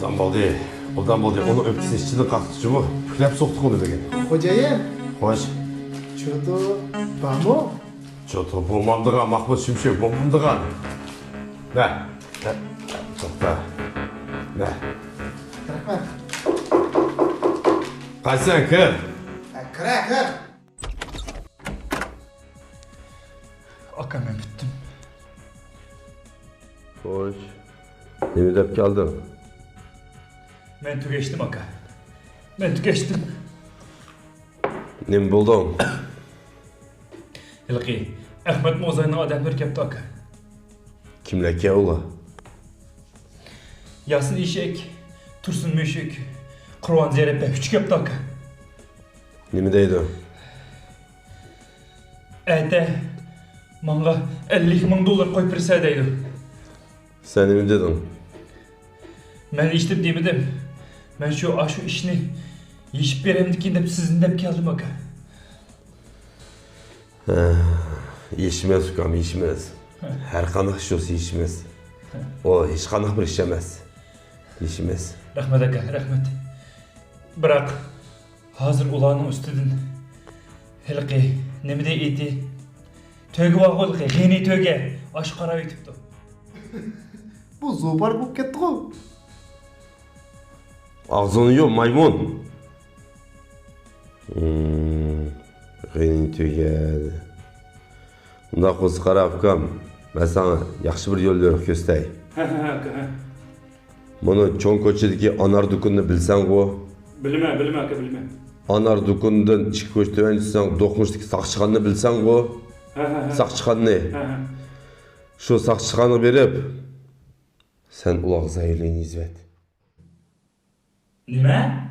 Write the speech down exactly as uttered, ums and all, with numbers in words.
ئوبدان بولدى، ئوبدان بولدى. ئۇنىڭ ئۆپكىسى ئىچىدىن قاقتى جۇمۇ. پۈكلەپ سوقتۇق ئۇنى بۈگۈن. خوجايىن. خوش. چوتۇ بارمۇ؟ چوتۇ بولمامدىغان ماقۇل شۈمشۈك بولمامدىغان. مە. توختا. مە. رەھمەت. قايسەن، كىر. كىرە، كىر. ئاكا، مەن پۈتتۈم. خوش. نېمە دەپ كەلدىڭ؟ مەن تۈگەشتىم، ئاكا. مەن تۈگەشتىم. نېمە بولدۇڭ؟ ھېلىقى ئەخمەت موزاينىڭ ئادەملىرى كەپتۇ، ئاكا. كىملەركەن ئۇلار؟ ياسىن ئېشەك، تۇرسۇن مۈشۈك، قۇرۋان زېرەپ بەك ئۈچ كەپتۇ، ئاكا. نېمە دەيدۇ؟ ئەتە ماڭا ئەللىك مىڭ دوللار قويۇپ بېرىسەن دەيدۇ. سەن نېمە دېدىڭ؟ مەن ھېچنېمە دېمىدىم. مەن شۇ، ئاشۇ ئىشنى يېشىپ بېرەمدىكىن دەپ سىزنى دەپ كەلدىم، ئاكا. ھە، يېشىمەس، ئۇكام، يېشىمەس. ھەر قانداق ئىش بولسا يېشىمەس. ئۇ ھېچقانداق بىر ئىش ئەمەس. يېشىمەس. رەھمەت، ئاكا، رەھمەت. بىراق، ھازىر ئۇلارنىڭ ئۈستىدىن ھېلىقى نېمە دەيدۇ؟ تۆگە بارغۇ، ھېلىقى غېنى تۆگە. ئاشۇ قاراۋېتىپتۇ. بۇ زوپارك بولۇپ كەتتىغۇ. ئاغزىڭنى يۇم، مايمۇن. ھىم، غېنى تۆگە. ئۇنداق بولسا قارا، ئۇكام، مەن ساڭا ياخشى بىر يول يورۇق كۆرسىتەي. ھە، ھە، ھە، ئاكا، ھە. مانا چوڭ كوچىدىكى ئانار دۇكىنىنى بىلسەڭغۇ؟ بىلىمەن، بىلىمەن، ئاكا، بىلىمەن. ئانار دۇكىنىدىن ئىككى كوچا تۆۋەن چۈشسەڭ، دوقمۇشتىكى ساقچىخانىنى بىلسەڭغۇ؟ ھە، ھە، ھە. ساقچىخانىنى. ھە، ھە. شۇ ساقچىخانىغا بېرىپ، سەن ئۇلارغا زەھەرلىكنى يېزىۋەت. نېمە؟